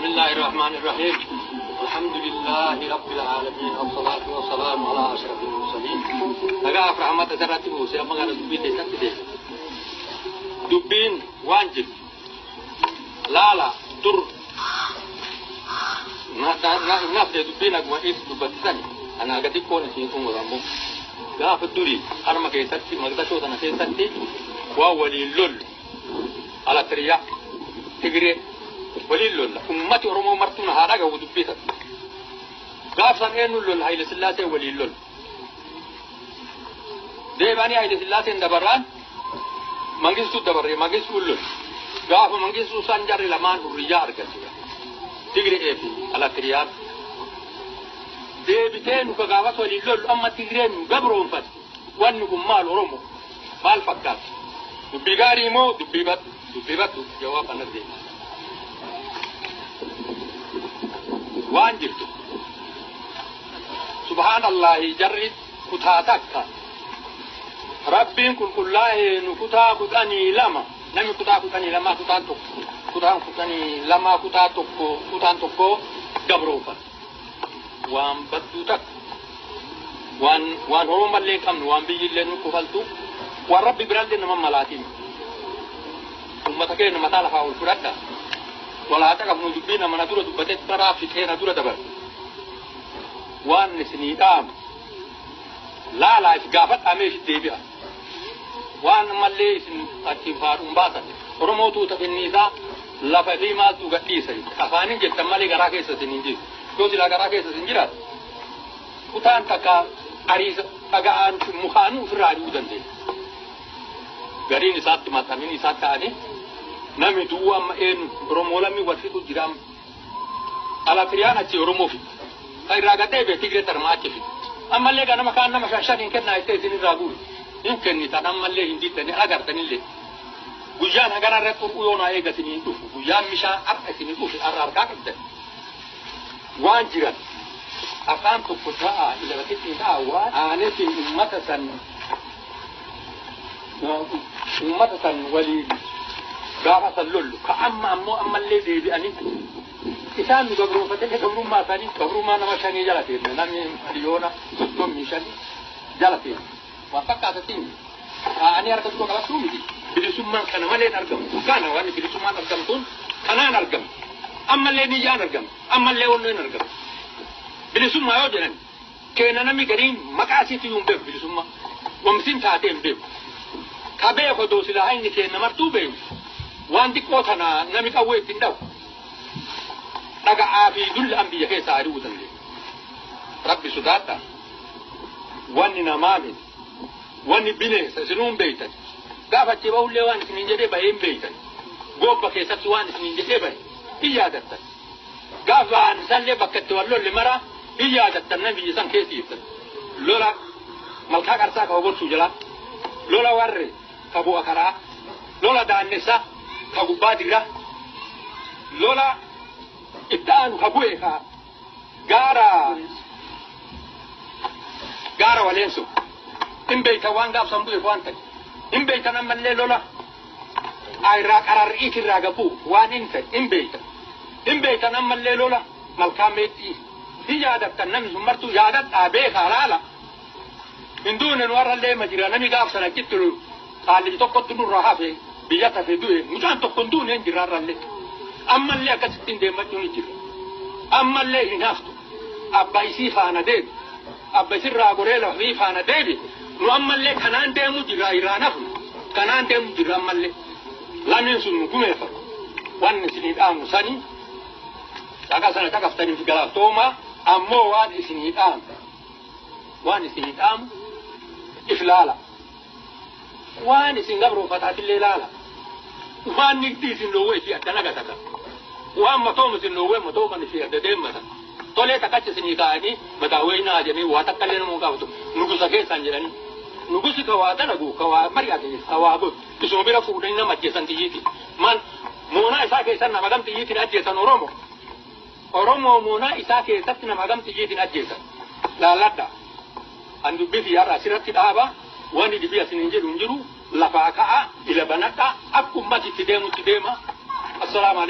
الله الرحمن الرحيم. الحمد لله رب العالمين، والصلاة والسلام على أشرف المرسلين. Nagaa fi rahmata isarratti buuse. Amma gara dubbii keessatti deema. Dubbiin waan jirtu. Laala dur nafte dubbiin akkuma ibsu dubbattisan anaa gadi qoon isiin xumuramu. Gaafa durii harma keessatti maqdashoo sana keessatti waa waliin lollu alatiriyaa Tigiree waliin lolla. Ummati Oromoo martuun haa dhagahu dubbii sana. Gaaf san eenyuun lolla? Haile Sillaasee waliin lolla. Deebi'anii Haile Sillaaseen dabarraan Mangistuu dabarree Mangistuun lolla. Gaafa Mangistuu san jarri lamaan hurriyyaa argate. Tigiree fi alatiriyaan. Deebitee nu ka gaafas waliin lollu amma Tigireen nu gabroonfatte. Wanni kun maal Oromoo? Maal fakkaata? Dubbii gaarii moo dubbii baddu? Dubbii baddu jawaab anas deema. Waan jirtu. Subhaanallahi, jarri kutaa takka. Rabbiin qulqullaa'ee nu kutaa 12, namni kutaa 12 kutaan tokko, kutaan 12 kutaa tokko, kutaan tokko gabroonfata. Waan badduu takka. Waan Oromoo mallee hin qabnu, waan biyyi illee nu kufaltu, waan Rabbi birallee nama malaatiin. Uummata keenya mataa lafaa ol fudhadha. Walaa qabnu dubbii nama na dura dubbatee taraa fixee na dura dabar. Waan isinii dhaamu laalaa if gaafadhaa, mee isin deebi'a. Waan ammallee isin achiin faadhuun baasan. Oromoo tuuta kenniisaa lafa fi maaltu gadhiisa. Afaaniin jettan malee garaa keessa isin hin jiru. Yoo silaa garaa keessa isin jiraatu kutaan takka ariisa dhaga'aan mukaanuu ofirraa ari'uu dandeenya. Gariin isaatti maxxananii isaa ta'anii namni duwwaa amma eenyu Oromoo lammii wal fixu jira amma. Alatiriyaan achi Oromoo fixu. Kan irraa gad deebi'e Tigree tarmaa achi fixu. Ammallee ganama kaan nama shan shan hin kennaa jettee isin irraa guuru. Hin kennitan, ammallee hin diddanii agartanillee. Guyyaan hagana irratti qurquu yoo naa eega isinii hin dhufu. Guyyaan mishaan har'a isinii dhufe, har'a harkaa qabdan. Waan jiran afaan tokko ta'a, ila ta'a, waan aanetiin ummata san waliin gaafa san lollu ka amma ammoo ammallee deebi'anii isaan nu gabroonfatanii, gabrummaa isaanii, gabrummaa nama shanii jala teenne, namni 35 miliyoona jala teenne waan fakkaatatiin taa'anii harka tokko qabachuu miti. Bilisummaan kana malee hin argamu. Kana wanni bilisummaan argamtuun kanaan argamti. Ammallee niyyaan argamti, ammallee onneen argamti. Bilisummaa yoo jedhan keenya namni gariin maqaa isiitti hin beeku, bilisummaa wamsin taatee hin beeku. Ka beeku odoo silaa inni keenya martuu beeku, waan xiqqoo tana nami qawwee ittiin dhabu dhaga'aa fi dullaan biyya keessaa ari'uu dandeenya. Rabbi sodaadha. Wanni namaa miti. Wanni bineensa isinuu hin beeytan. Gaafa achi bahullee waan isiniin jedhee bahee hin beeytan. Gobba keessatti waan isiniin jedhee bahe hin yaadattan. Gaafa isallee bakka itti wal lolle mara hin yaadattan, nan biyya san keessa jirtan. Lola malkaa qarsaa ka ogorsuu jalaa. Lola warre ka bu'a karaa. Lola daannessa ka gubbaa dira. Lola itti aanu ka bu'e ka gaara waleensu. Hin beeytan waan gaafsan bu'e waan ta'e. Hin beeytan ammallee lola irraa qararriit irraa gabuu waan hin ta'e hin beeytan. Hin beeytan ammallee lola malkaa meexxii. Hin yaadattan, namni sun martuu yaadadhaa, beekaa, laala. Hin duune, nu har'allee ma jira. Namni gaaf sana achitti qaalli tokkotti nurraa hafe, biyya tafe du'e, mucaan tokko hin duune, hin jira har'allee. Ammallee akkasittiin deemmachuun hin jira. Ammallee hin haftu. Abba isii faana deebi. Abba isirraa goree lafa fi faana deebi. Nu ammallee kanaan deemu jira, irraa nafnu. Kanaan deemu jira ammallee. Lameen sun nu gumeeffatu. Wanni isinii dhaamu sani dhaqa sana dhaqaftaniif galatooma, ammoo waan isinii dhaamu, waan isinii dhaamu, if laala. Waan isin gabroonfataatillee laala. Waan nigdi isin dhoowwee fi adda nagatata. Waan matooma isin dhoowwee matooman fi adda deemmata. Tolee takkacha isinii kaa'anii mataa wayinaa jedhanii waa takka illee nama gaafatu nugusa keessaan jedhanii. Nugusi ka waa dalagu, ka waa mari'ate, ka waa godhu isuma bira fuudhanii nama ajjeesan xiyyiiti. Maal moonaa isaa keessan nama gam xiyyiitiin ajjeesan Oromoo? Oromoo moonaa isaa keessatti nama gam xiyyiitiin ajjeesan? Laalladha. An dubbii xiyyaarraa asirratti dhaaba. Wanni dhibii asin hin jedhu hin jiru. Lafaa ka'a, ila banadha, akka ummati itti deemutti deema. Assalaamu alaikum.